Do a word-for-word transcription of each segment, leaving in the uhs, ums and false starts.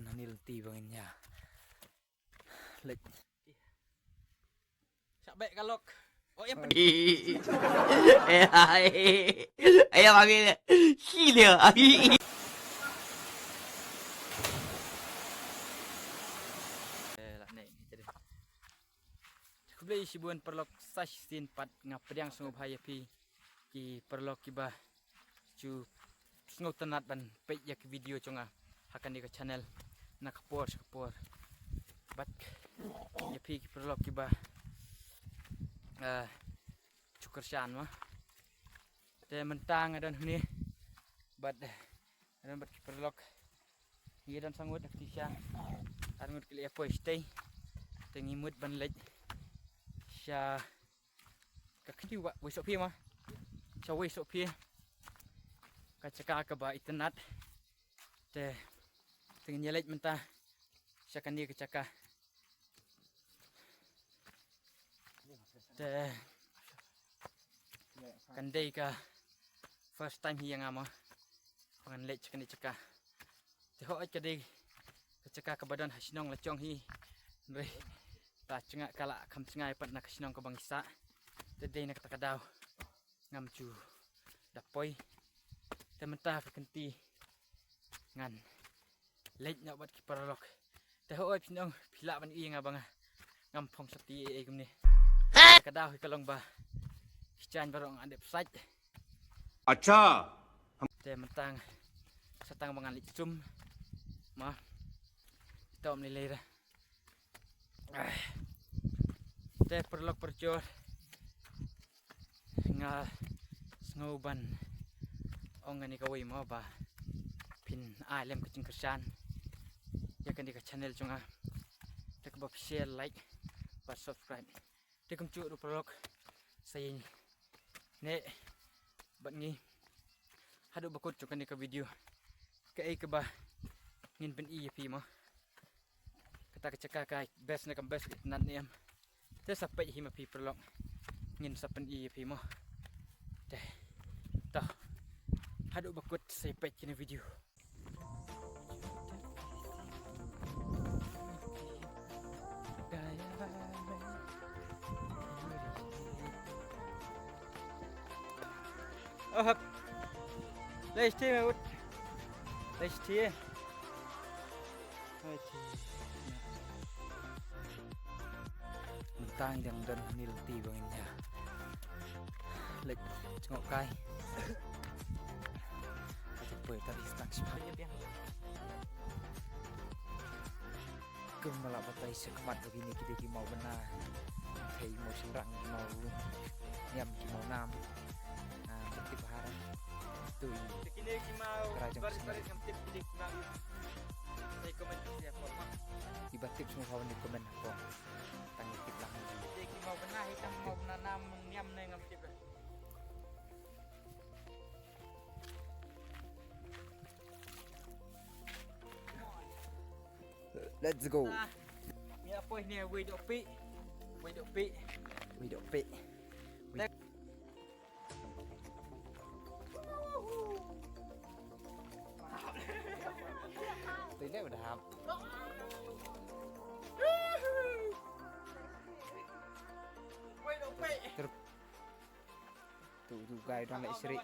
Hanil ti bangin ya. Lek. Syak bek kalok. Oh ya pedi. Eh ai. Eh bagi. Sila. Ai. Eh, lah naik ni tadi. Khublei shibun paralok, sa shisien pat nga pdiang sngewbha ïa phi ki paralok kiba ju sngewtynnat ban peit ïa ki video jong nga ha kane ka channel na ka por sha ka por. Bad ïa phi ki paralok kiba, eh, ju kyrshan ma. Te mynta nga don hangne bad, eh, nga don bad ki paralok. Ngi don sa ngut da kti sha ar ngut ki leh poi shatei. Te ngi mut ban leit sha ka kti wa wei soh phi ma. Sha wei soh phi. Ka jaka kaba itynnat. Te te ngin ïa leit mynta sha kane ka jaka. Te kan dei ka first time hi ïa nga mo ba ngan leit sha kane ka jaka. Te hooid ka dei ka jaka kaba don ha shnong la jong hi. Hynrei la jngai ka la kham jngai pat na ka shnong kaba ngi sah. Te dei na kata ka daw ngam ju da poi. Te mynta ka kynti ngan leit noh bad ki paralok. Te hooid phi nong phi lah ban ïohi ïa nga ba nga ngam phong sati ei ei kumne. Ka daw hi ka long ba ki jaiñ baroh nga dep sait. Acha. Te mynta sa tang ba ngan leit sum ma. Tom lei lei ra. Te paralok parajor, nga sngew ban ong kane kawei mo ba phin ai lem ka jingkyrshan ïa kane ka channel jong nga. Te kaba phi share, like bad subscribe. Te kumjuh ruh paralok, sa ïaineh bad ngi haduh ba kut jong kane ka video. Kaei kaba ngin pyni ïa phi mo. Kata ka jaka ka best ne kam best, ka itynnat ne em. Te sa peit hi ma phi paralok. Ngin sa pyni ïa phi mo. Te. To. Haduh ba kut sa ïa peit kine video. Oh hap. Lei siti ma ut. Lei siti. Lei siti. Mynta ngi dang don hangne lynti ba ngin ïa leit jngoh kai. Ka jingpoi ka dei tang shiphang. Kum ba la batai sha khmat ba kine ki dei ki mawbynna. Thei maw shynrang, ki maw niam, ki maw nam. Ah, ba tip bha. Tu i. Kine ki maw barit barit ngam tip, kine ki maw. Nei comment ïa phi ma. Kiba tip sngewbha ban comment hapoh. Tang ïa tip lang. Kine ki mawbynna hi tang mawbynna nam niam ne ngam tip. Let's go. Ah, ïa poi ne wei doh pi. Wei doh pi. Wei doh pi. Tei ne udah hap. Wei doh pi. Ter- Tu tu gai dang leh sri.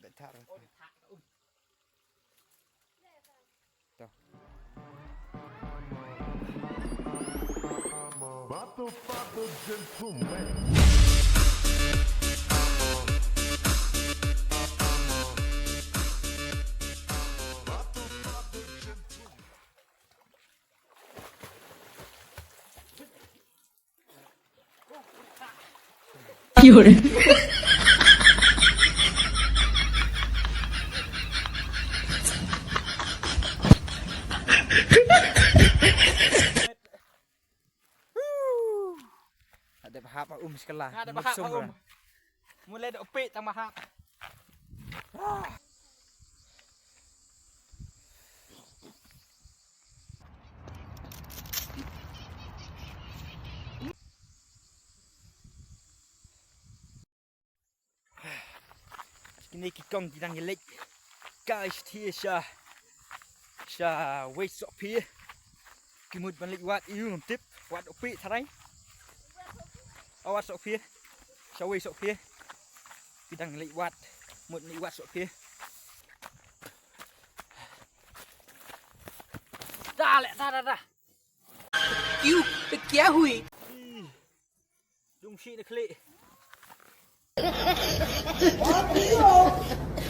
Betar. Batu batu gentleman. Batu batu gentleman. Ada bahap um sekala. Ada bahap um. Mulai dah upik tambah hap. Kine ki kong ki dang ïaleit. Guys, thie sha. Sha wei sok phi. Ki mut ban leit wad ïu ngam tip. Wad u pi tharai. Aw wad sok phi. Sha wei sok phi. Ki dang leit wad. Mut leit wad sok phi. Da le da da da. क्यों? तो क्या हुई? Dung shi na khlieh.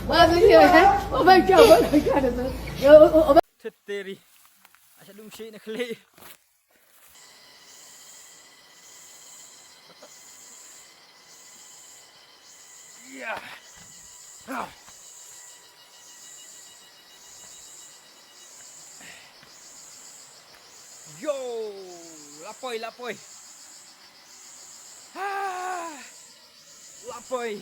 Wah, tu dia, eh? Oh my God, oh my God. Yo, oh, oh. Thut teri. Asha dung shi na khlieh. Yeah. Ah. Yo, lapoi, lapoi. Ah, lapoi.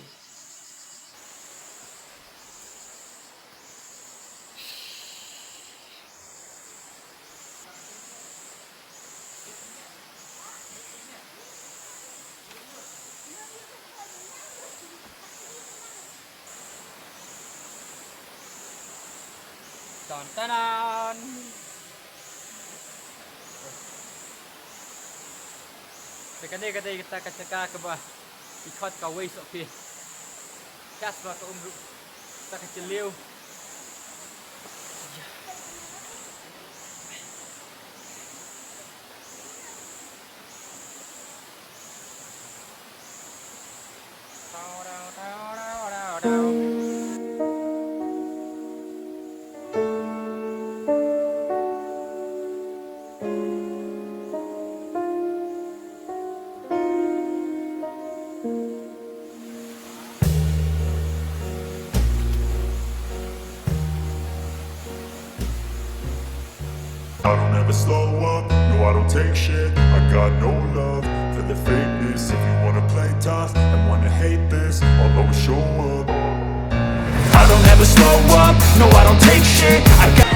Tan tanan. Te kane ka dei kata ka jaka kaba ki khot ka Wei Sohphi. Kas ba ka um ruh. Ta ka jylliew. I don't ever slow up, no, I don't take shit. I got no love for the fakeness. If you wanna play tough and wanna hate this, I'll always show up. I don't ever slow up, no, I don't take shit. I got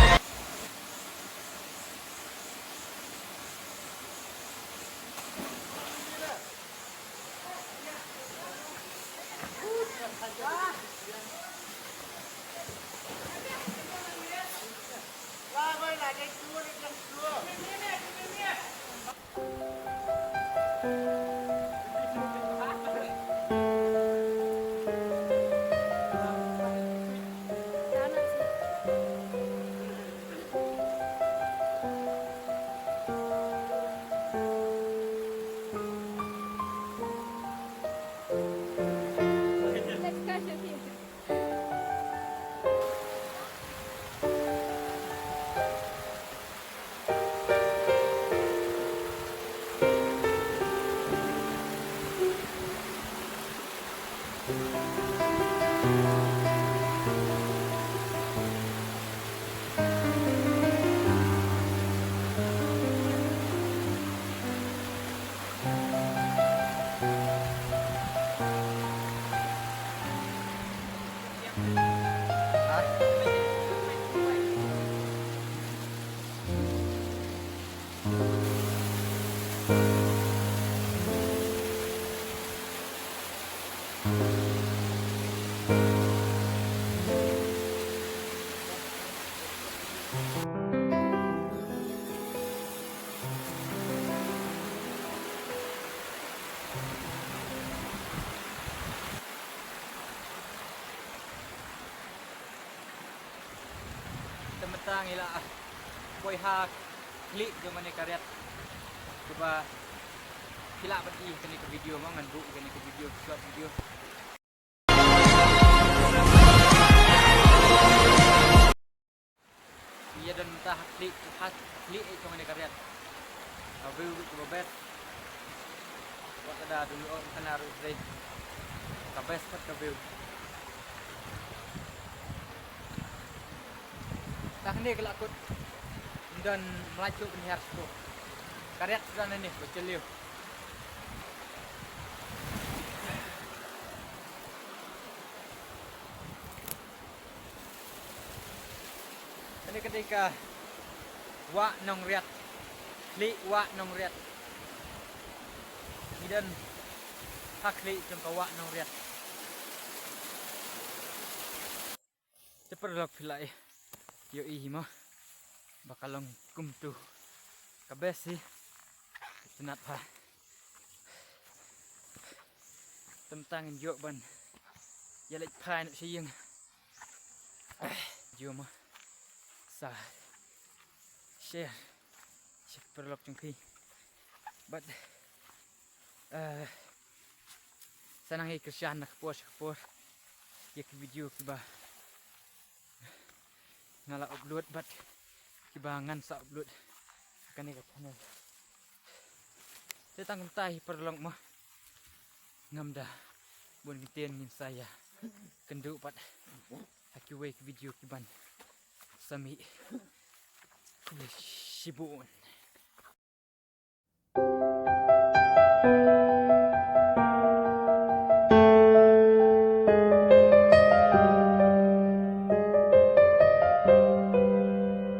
Te mynta ngi la poi ha khlieh jong kane ka riat. Kaba phi lah ban i kane ka video mo, ngan buh kane ka video, short video. Ïa don mynta ha khlieh, ha khlieh jong kane ka riat. Ka view ruh kaba best. Wat lada dang ïoh khana ruh trei. Ka best pat ka view. Tang ne ka la kut. Don mlai chuk ni har sku. Ka riat suda ne ni ba jylliew. Kane ka dei ka Wah Nongriat. Khlieh Wah Nongriat. Ngi don ha khlieh jong ka Wah Nongriat. Te paralok phi lah ïohi hi mo. Ba ka long kumtu. Ka best hi. Tynat pha. Tymtang in ïoh ban ïa leit phai noh sha ïing. Jom sa share sha ki paralok jong phi. But uh, sa nang ïa kyrshan na ka por sha ka por ïa ki video kiba nga la upload bad kiba ngan sa upload ha kane ka channel. Te tang kumta hi paralok mo. Ngam da bun ktien, ngin sa ïa kynduh pat ha kiwei ki video kiban sa mih. Shibun.